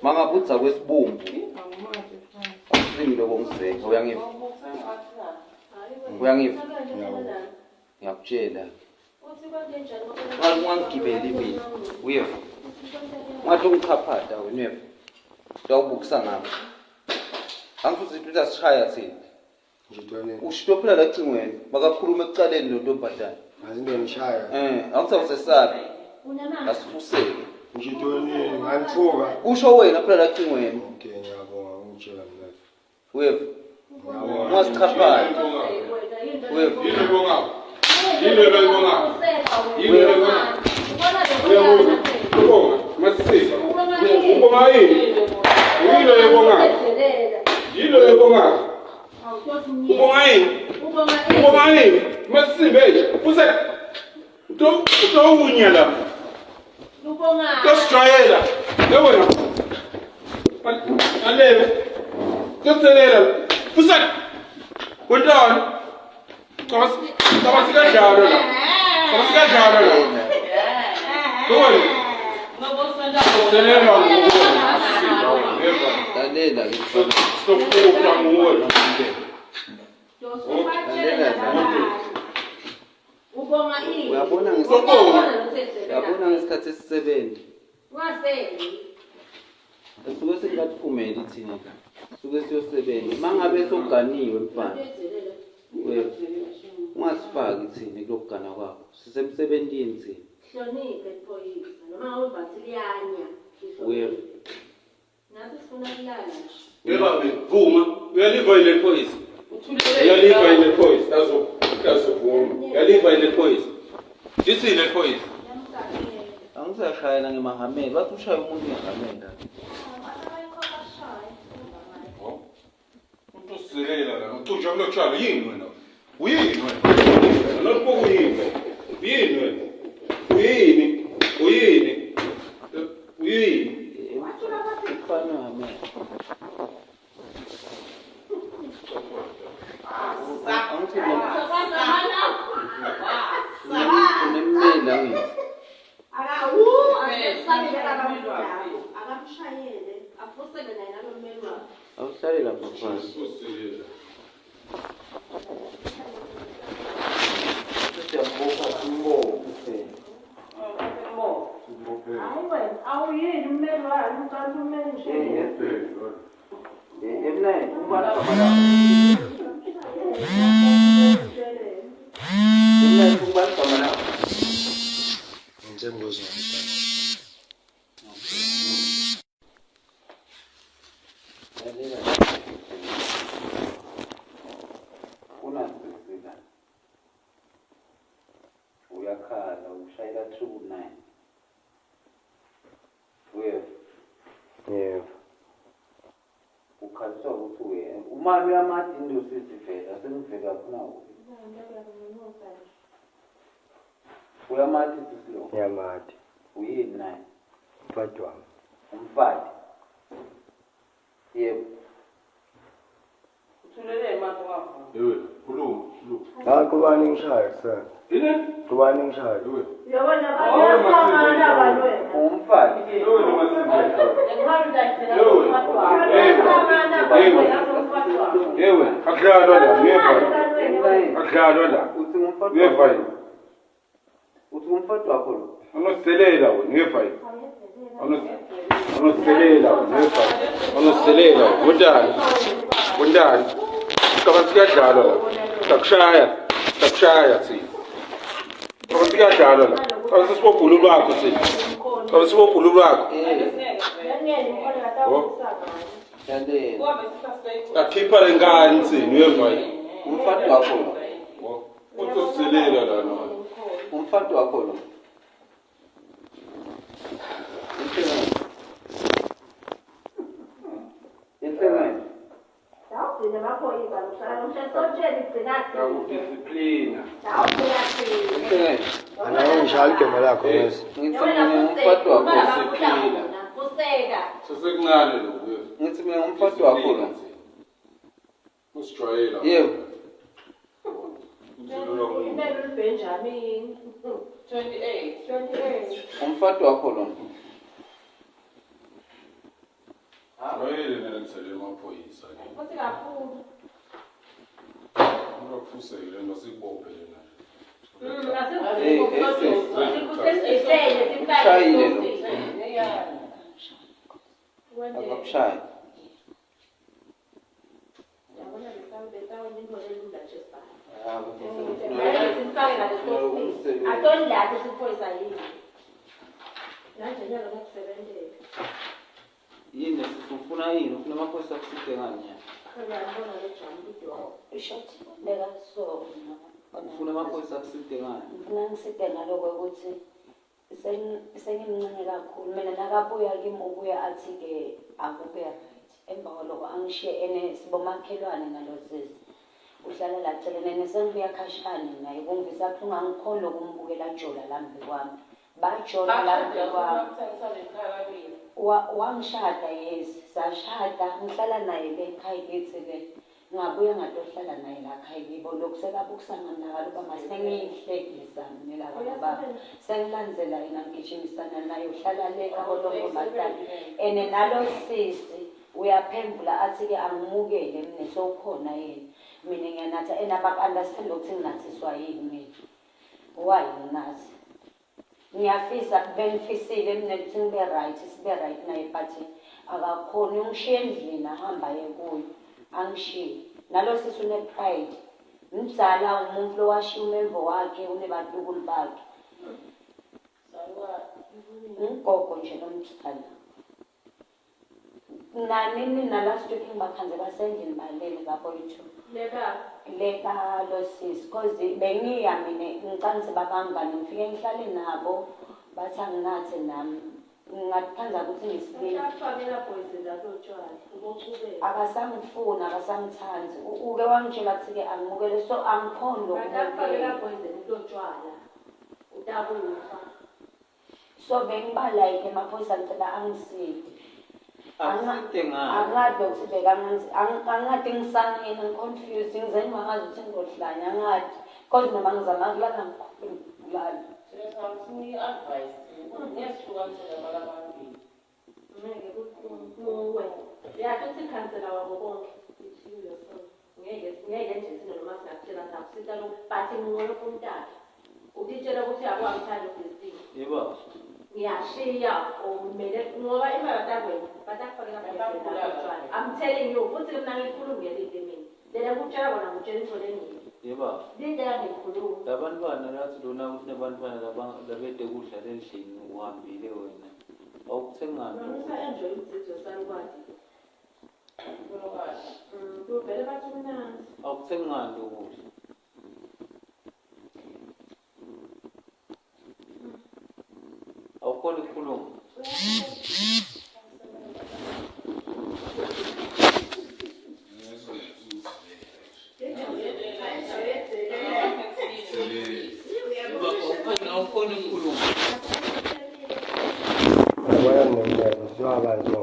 Mangabudza kwesibumbu. Akusimi lokho ngiseke uyangiva. Uyangiva? Ngiyakutshela. Ungangigibeli mina. Uyeva? Ungathi ungichaphata wena uyeva? Utawubukisa ngami. Angisuthi ukuthi asishaya thina. Ushito phela la cingweni makakhuluma ekucaleni lo ntombazane. Ngazinto ngishaya. Eh, awusawusesabi. Asifuseke. Ngishito nini nganthuka. Kusho wena phela la cingweni. Okay, ngiyabonga ungitshela mina. Uyeva. Ungasichaphali. Uyeva. Yini oyibongayo? Yini oyibongayo? Yini oyibongayo? Uyabuza. Ubonga. Masisifa. Ubonga yini? Yini oyibongayo? Yini oyibongayo? Ubonga yini? Ubonga yini? Masisimbe nje. Fuse. Utowunya la. Utosijwayela. Le wena. Alele. Utoselela. Fuse. Wentani? Cabasi kanjalo la. Cabasi kanjalo la. Wena. Utoselela nguwe. Lalela ke mfana. Sokuta nguwe. Ubonga ini? Uyabona Sobonga. Uyabona ngesikhathi esisebenza. Ungasendi. Suke singakaphumeli thina la. Suke siyosebenza. Mangabe soganiwe mfana. Uyeva. Ungasifaki thina kulokugana kwakho. Sisemsebentini thina. Hloniphe iphoyisa noma ngabe ubhathi liyanya. Uyeva. Nathi sifuna kulala nje. Yebabe, vuma. Uyaliva yini lephoyisa? Uyaliva yini lephoyisa? Azo, azovuma. Uyaliva yini lephoyisa? Lithini lephoyisa? Angisashayela ngemahamela. Bathi ushaya umuntu ngehamela. Utoselela la, ucutsha kulotshalo yini wena? Uyini wena? Lokho kuyini? Uyini wena? Uyini? Uyini? Uyini? Mfana wehamela. Angithi unemmeli angithi. Akamshayele, afusele naye nalo mmeli wakhe. Awuhlale lapha phansi. Utoselela. Siyambopha simbophe phela. Hayi wena, awuyini ummeli wakhe, ucela ummeli nje. Eh, emnaye ubani igama lakho? Emnaye ubani igama lakho? Ngithemba uzongitshela. Lalela. Unasisi la. Uyakhala ushayela 999. Uyeva. Yebo. Ukhaliswa ukuthi uye. Umali uyamati into sisi vele asengivele afuna kuphi. Uyamati sisi lo. Ngiyamati. Uyini naye? Mfati wami. Umfati. Yebo. Yewe, khuluma, khuluma. Hayi kubani ngishaya kusasa. Yini? Kubani ngishaya? Yewe. Uyabona bayafana abantu wena. Ungumfati. Yewe masimbe. Yewe, akudlalwa la, uyeva. Akudlalwa la. Uthi ngumfati. Uyeva yini? Uthi ngumfati wakho lo. Unoselela wena, uyeva yini? Unoselela wena, uyeva. Unoselela, wondani. Wondani. Cabanga kuyadlalwa la. Sakushaya. Sakushaya thina. Cabanga kuyadlalwa la. Cabanga sibobhulu lwakho thina. Cabanga sibobhulu lwakho. Oh. Lalela. Akhipha lenkani thina, uyeva yini? Umfati wakho lo. Utoselela la no. Umfati wakho lo. Inhlengene. Awugcine amaphoyisa lokuhlala nomshayeli igcina thina. Yakudisciplina. Awugcina thina. Inhlengene. Anawe ngishaya igama lakho mese. Ngithi mina ngumfati wakho. Fuseka. Sesekuncane lokhu. uyeva. Ngithi mina ngumfati wakho lo. Usijwayela. Yebo. Uzelulwa nguwe. Imele uBenjamin. 28. 28. Umfati wakho lo. Jwayele nalekuselela amaphoyisa ke. Futhi kakhulu. Ungakufuseki lento sikubophe lena. Shayile lo. Akakushaya. Atoni siphoyisa yini. Manje nyalo ngakusebenzela. Yini ufuna yini? Ufuna amaphoyisa akuside ngani nyana? Ngiyabona lo jamu Ishothi beka so Ufuna amaphoyisa akuside ngani? Ngifuna ngiside ngaloko ukuthi sengimncane kakhulu mina nakabuya kimi ubuya athi-ke akube right emva kwaloko angishiye ene sibomakhelwane nalo sisi uhlala la celeni ene sengibuya khashane naye kungivisa buhlungu angikhoni lokumbukela jola lambi kwami bajola lambi kwami wangishada yes sashada ngihlala naye le ekhaya kithi le ngabuya ngatohlala naye la khaya kibo lokhu sekabukisana nalo uba masengiyihlekisa mina la baba sengilandzela yena ngigijimisana naye uhlala le abolongomatana ene nalo sisi uyaphendula athi-ke angimukele mina sowukhona yena mina ngiyanatha and abaku-understand ukuthi nginathiswa yini mina why nginathi ngiyafisa bengifisile mina ukuthi ngibe right sibe right naye but akakhoni ungishiye endlini ahamba aye kuyo angishiye nalo sisi une-pride mdzala umuntu lowashiya umemvo wakhe unebatukulu bakhe ngigogo nje lomdzala nanini na-last week ngibakhanze basendlini balele baboyi-two leka lo sisi cause bengiya mina ngicangise babangani ngifike ngihlale nabo bathi anginathe nami ngingathanda ukuthi ngisibili akasangifuni akasangithandi uke wangitshela kuthi-ke angimukele so angikhoni lokumukela so bengiba like emaphoyisa ngicela angiside Akuside ngani? Angade ukuthi bekangenzi angade ngisangene ngi-confused ngize ngingangazi ukuthi ngizohlanya angade cause noma ngizama kulala ngikhona kulala. Ngeke kuwe. Yathi uthi khansela wabo bonke. It's you yourself. Ngeke ngeke nje sino noma singakutshela sakusita lo but nguwe umntana. Utitshela ukuthi akwangithanda this Yebo. Ngiyashiya kumele ngoba imali batakwena batakufakela phezulu. I'm telling you futhi mina ngikhuluma ngelide mina. Lena kutshela kona ngutshela into lengiyo. Yebo. Lento ngikhuluma. Labantwana lathi lona ukuthi nabantwana labede kudla endlini uhambile wena. Awukuthengani? Noma enjoy umdzidzi wesalukwazi. Kuvele bathi kumnandzi. Awukuthengani ukudla? Awukhoni ukukhuluma. Awukhoni ukukhuluma. Yabona neminyaka njengabantu.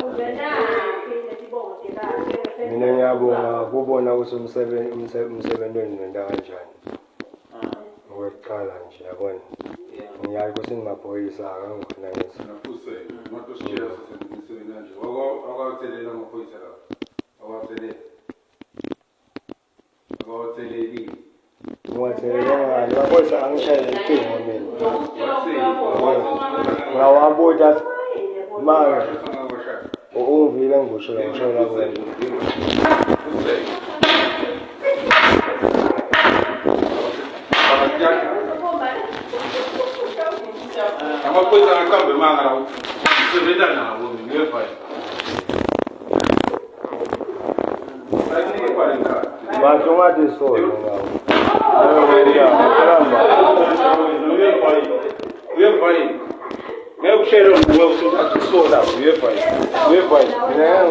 Ungenaphi letibongo tebantfu? Mina ngiyabonga kubona ukuthi umsebenzi wenu wenta kanjani. Okwekuqala nje yabona. Ngiyazi ukuthi nimaphoyisa akangikhona ngithi. Nafuseke. Matositshela sisemsebenzi kanje. Wakawuthelela amaphoyisa la. Awathelele. Awatheleli. Ngiwathelele ngani? Amaphoyisa angishayele ucingo mina. Ngawabuta manje ungivile ngisho la ngisho la kuwena. Amaphoyisa angaqamba emanga lawo. Ngisebenza nawo mina uyeva. Bathi ungathi solo ngawo. Uyeva yini? Ngeke ushele nguwe usuthatha isola uyeva yini? Uyeva yini?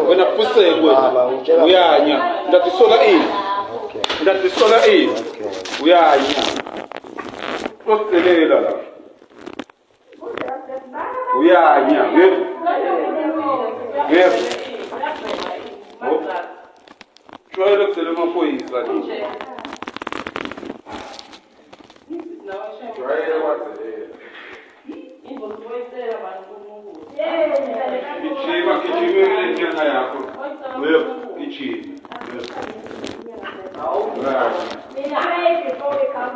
Wena phuseke wena. Uyanya. Ndathi isola ini? Ndathi isola ini? Uyanya. Usicelela la. Uyanya. Uyeva. Uyeva. Jwayele kucela amaphoyisa nje. Jwayele kwacelela. Ijima Ugijime kule nyanga yakho. Yebo, gijime.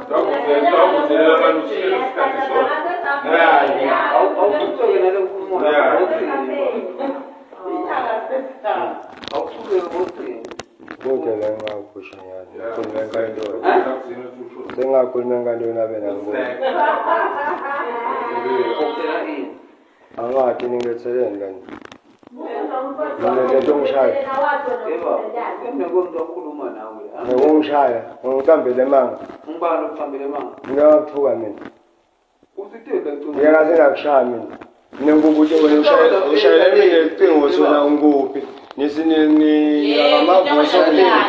Ngakuvela abantu usele isikhathi sona. Hayi, Awuqhubeke nale nkulumo Yeah. Awuqhubeke ngothini? Kude la engakusho nyalo. Ngikhuluma enkantolo. Sengakhuluma enkantolo nabe nangibona. Ukutshela ini? Angathi ningetheleni kani. Mina lento ngishaya. Yebo. Emnekomuntu okhuluma nawe. Ngikungishaya, ngicambele manga. Ngibani okuhambele manga? Ngiyakuthuka mina. Usithele ngicela. Ngiyakaze ngakushaya mina. Mina ngikubuthi wena ushayela ushayela mina ucingo sona ungikuphi. Nisini amavuso mina.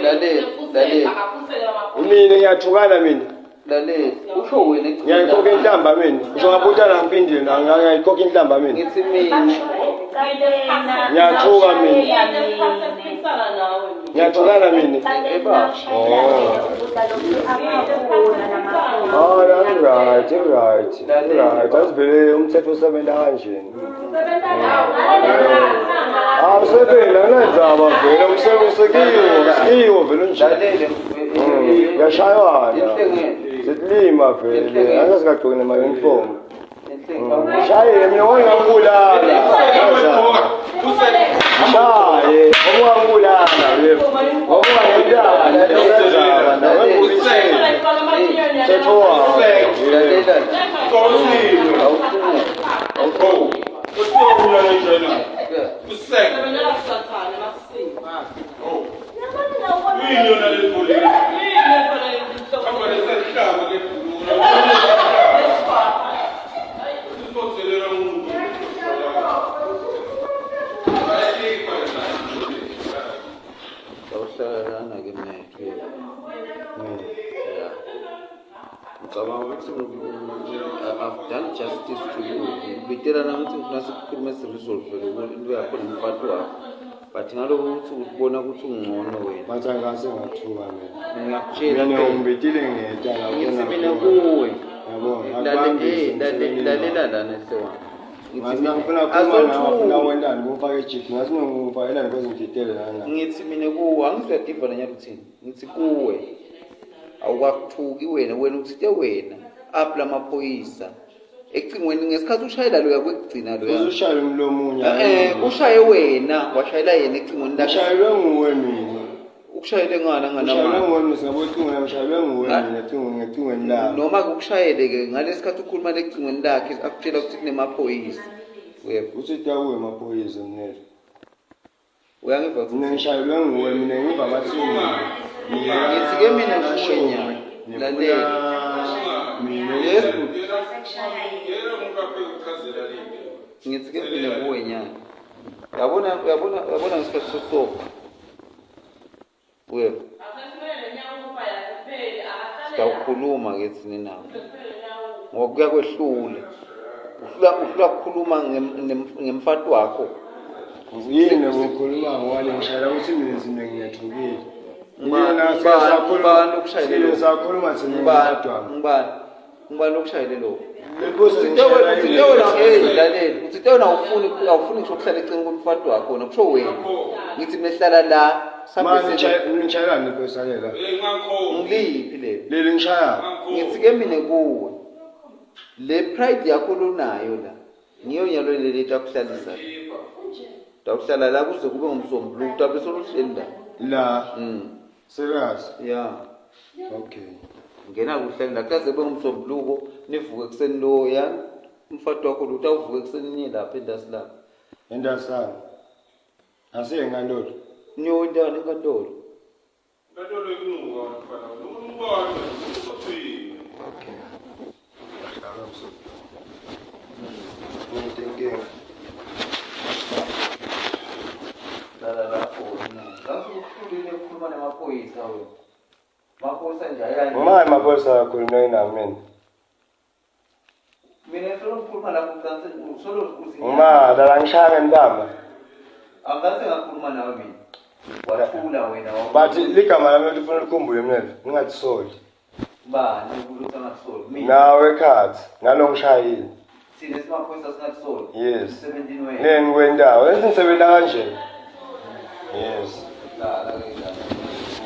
Lalela, lalela. Mina ngiyathukana mina. Lalela. Usho wena Ngiyayikhokha inhlamba mina. Usho ngabutana ngiphindile na ngiyayikhokha inhlamba mina. Ngithi mina Ngiyathuka mina. Ngiyathukana mina. Oh, I'm right, I'm right. I'm right. Asivele umthetho usebenza kanjeni. Awusebenzi anginandzaba vele usekiwo, sikiwo vele unje. Lalela. Yashaywana. Inhlengeni. Sitilima vele, angasikagcoki nama-uniform. Inhlengeni. Shaye mina wangangibulala. Shaye, ongangibulala yebo. Ongangibulala, senzaba nawe ngibuyisele. Mthetho wakho. Lalela. Awuqhubeke. Awuqhubeke. Awuhlala ke mina yethu. Yeah. Ngicabanga ukuthi I've done justice to you. Ngibitela nami ukuthi ngifuna sikhulume siresolve into yakho nomfati wakho. But ngaloko ukuthi ubona ukuthi ungcono wena. Bathi angase ngathuka mina. Ngiyakutshela. Mina ngibetile ngedwa Ngithi mina kuwe. Yabo, Lalela lana sewami. Ngathi ngifuna ukukhuluma nawe ufuna wentani kumfaka ejiphi ngathi ngimfakelani kwezinto ngididele lana. Ngithi mina kuwe angizuyadiva nanyalo uthini. Ngithi kuwe awukakuthuki wena wena uthinte wena apha lamaphoyisa ecingweni ngesikhathi ushayela loya kwekugcina loya Uzushayela umlomunye. Ushaye wena washayela yena ecingweni lakhe. Ngishayelwe nguwe mina. Ukushayele ngani Ngishayelwe anganamali? nguwe mina singabo ucingo ngishayelwe nguwe mina ecingweni ngecingweni lami. Noma kukushayele ke ngalesikhathi ukhuluma lecingweni lakhe akutshela ukuthi kunemaphoyisa. Yebo. Uthi takuwe emaphoyisa mina. Uyangiva ukuthi Mina ngishayelwe nguwe mina ngiva bathi Ngithi ke mina kuwe nyana. Lalela. Mina Yes. Ngithi ke mina kuwe nyana. Uyabona uyabona uyabona ngesikhathi sesitopha. Yebo. Sitawukhuluma ke thina nawe. Ngoba kuyakwehlula. Uhlula uhlula ukukhuluma ngemfati wakho. Yini ukukhuluma ngwane ngishayela ukuthi mina izinto ngiyathukile. Ngubani okushayele lokho? Sakhuluma thina Ngubani? ngedwa. Ngubani? Ngubani okushayele lokho? Lenkosi Uthinte wena uthinte wena hey lalela uthinte wena awufuni awufuni ngisho ukuhlala eceleni komfati wakho wena kusho wena. Ngithi mina hlala la Manje sambe ngishayelani inkosi la. ngiliphi leli? Leli ngishaya. Ngithi ke mina kuwe le pride yakho lonayo la ngiyo nyalo leli etakuhlalisa. Takuhlala la kuze kube ngumsombuluko utabe soluhleli la. La. Serious. Yeah. Okay. Ngena kuhle la kuze kube ngumsombuluko nivuke ekuseni lo yani umfati wakho lo utawuvuka ekuseni niye lapha endasi lapha. Endasana. Asiye enkantolo. Niyontani enkantolo? Okay. Hlala msuku. Nginte inkinga. Lala lapho wena. Lapho uhlulile ukukhuluma namaphoyisa wena. Maphoyisa nje ayani. Ngumani amaphoyisa akhuluma nami mina? Mina solo ngikhuluma lapho ucansi solo uzi. Ngumani la ngishaya ngentamba. Angase ngakhuluma nawe mina. Wathula wena wa. But ligama lami lifuna likhumbule mina ngingatisoli. Bani ukuthi angasoli mina. Nawe khathi nalo ngishayile. Thina simaphoyisa singakusoli. Yes. Emsebenzini wenu. Leni kwendawo, enzi nisebenza kanje. Yes. La la ke la.